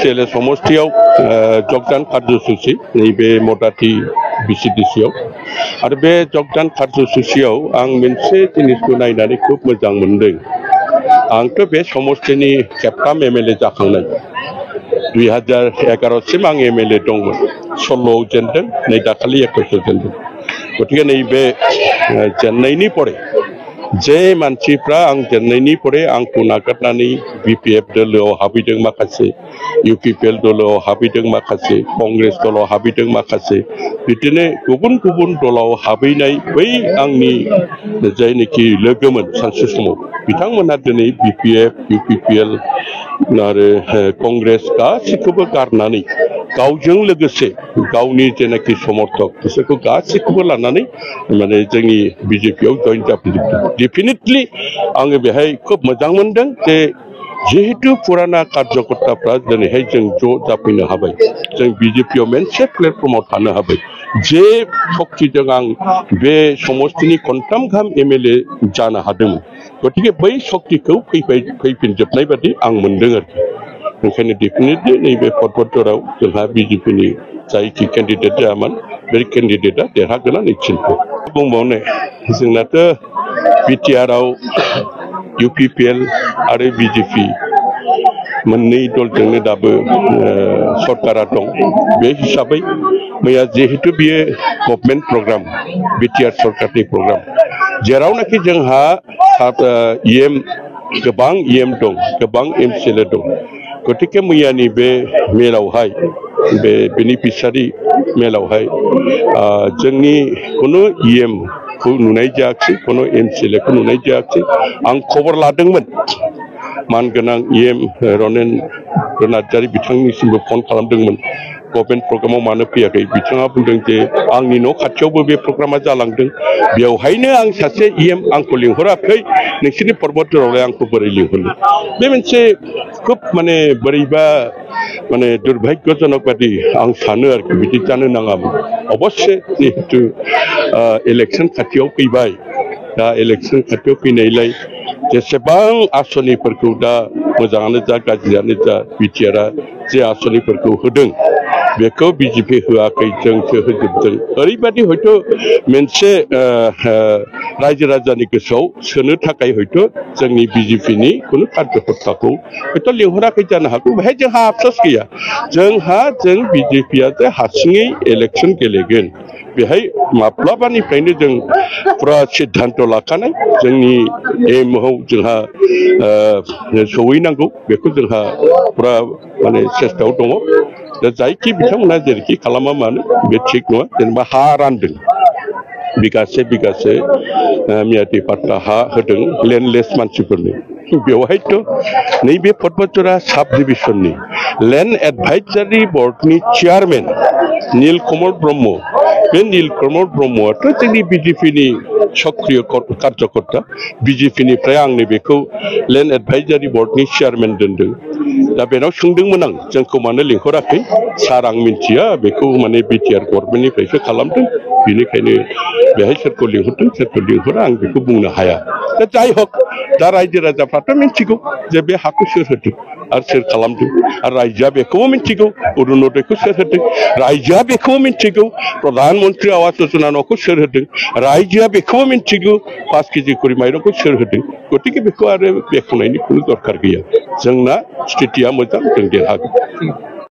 MCLA समष्टियाव जगदान कार्यसूची नैबे मदाति BCDC आरो बे जगदान कार्यसूचियाव आं मोनसे जिनिसखौ नायनानै खूब मोजां मोनदों। आंथ' बे समष्टिनि खेबथाम MLA जाखांनाय 2011 सिम आं MLA दंमोन 16 जेनदों नै दाखालि 21 जेनदों गतिके नैबे जेननायनि परे जे मानसिफ्रा आं जेननायनि परे आंखौ नागारनानै BPF दलोआव हाबैदों माखासे UPPL दलोआव हाबैदों माखासे कंग्रेस दलोआव हाबैदों माखासे बिदिनो गुबुन गुबुन दलाव हाबैनाय बै आंनि जायनोखि लोगोमोन सानसे समाव बिथांमोना दिनै BPF UPPL आरो कंग्रेस गासैखौबो गारनानै गावजों लोगोसे गावनि जेनाखि समर्थक बिसोरखौ गासैखौबो लानानै माने जोंनि BJP आव जइन जाफैजोबदों। डेफिनेटलि आङो बेहाय खोब मोजां मोनदों जे जिहेतु पुराना कार्यकर्ताफ्रा दिनैहाय जों ज' जाफैनो हाबाय जों BJP आव मोनसे प्लेटफर्माव थानो हाबाय जे शक्तिजों आं बे समष्टिनि खनथाम गाहाम MLA जानो हादोंमोन गतिके बै शक्तिखौ फैफिनजोबनाय बादि आं मोनदों आरोखि ओंखायनो डेफिनेटलि नैबे पर्बतझराव जोंहा BJPनि जायखि केन्डिडेट जायामोन बे केन्डिडेटआ देरहागोना निश्चित बुंबावनो जोंनाथ' BTR आव UPPL आरो BJP मोननै दलजोंनो दाबो सरकारा दं बे हिसाबै मैया जिहेतु बियो गभर्नमेन्ट प्रग्राम BTR सरकारनि प्रग्राम जेरावनाखि जोंहा गोबां EM दं गोबां MCLA दं गतिके मैयानि बे मेलावहाय बे बेनिफिसियारि मेलावहाय जोंनि खुनु EM खौ नुनाय जायाखै खुनु MCLA खौ नुनाय जायाखै आं खबर लादोंमोन मानगोनां EM रनेन्द्र नार्जारी बिथांनिसिमबो फन खालामदोंमोन गभर्नमेन्ट प्रग्रामाव मानो फैयाखै बिथाङा बुंदों जे आंनि न' खाथियावबो बे प्रग्रामा जालांदों बेवहायनो आं सासे EM आंखौ लिंहराखै नोंसोरनि पर्बतझरावलाय आंखौ बोरै लिंहरनो बे मोनसे खोब माने बोरैबा माने दुर्भाग्यजनक बादि आं सानो आरोखि बिदि जानो नाङामोन अबश्य जिहेतु इलेक्शन खाथियाव फैबाय दा इलेक्शन खाथियाव फैनायलाय जेसेबां आसनिफोरखौ दा मोजाङानो जा गाज्रियानो जा BTR आ जे आसनिफोरखौ होदों बेखौ BJP होआखै जोंसो होजोबदों ओरैबादि हयथ' मोनसे रायजो राजानि गोसोआव सोनो थाखाय हयथ' जोंनि BJPनि खुनु कार्यकर्ताखौ हयथ' लिंहराखै जानो हागौ बेहाय जोंहा आफसोस गैया जों BJP आ जे हारसिङै इलेक्शन गेलेगोन बेहाय माब्लाबानिफ्रायनो जों पुरा सिद्धान्त लाखानाय जोंनि एमआव जोंहा सहैनांगौ बेखौ जोंहा पुरा माने सेस्तायाव दङ दा जायखि बिथांमोना जेरैखि खालामा मानो बे थिग नङा जेनेबा हा रानदों बिगासे मियादि पाट्टा हा होदों लेन्डलेस मानसिफोरनो बेवहायथ' नैबे पर्बतझरा साब डिभिजननि लेन्ड एडभाइजारि बर्डनि चेयारमेन नीलकमल ब्रह्म बे नीलकमल ब्रह्मआथ' जोंनि BJPनि सक्रिय कार्यकर्ता BJPनिफ्राय आंनो बेखौ लेन्ड एडभाइजारि बर्डनि चेयारमेन दोनदों दा बेनाव सोंदोंमोन आं जोंखौ मानो लिंहराखै सार आं मिन्थिया बेखौ माने BTR गभर्नमेन्टनिफ्रायसो खालामदों बेनिखायनो बेहाय सोरखौ लिंहरदों सोरखौ लिंहरा आं बेखौ बुंनो हाया दा जाय हक दा रायजो राजाफ्राथ' मिन्थिगौ जे बे हाखौ सोर होदों आरो सोर खालामदों आरो रायजोआ बेखौबो मिन्थिगौ अरुण'दयखौ सोर होदों रायजोआ बेखौबो मिन्थिगौ प्रधान मन्त्रि आवास योजना न'खौ सोर होदों रायजोआ बेखौबो मिन्थिगौ 5 केजि खरि माइरंखौ सोर होदों गतिके बेखौ आरो बेखेवनायनि खुनु दरखार गैया जोंना स्थितिया मोजां जों देरहागोन।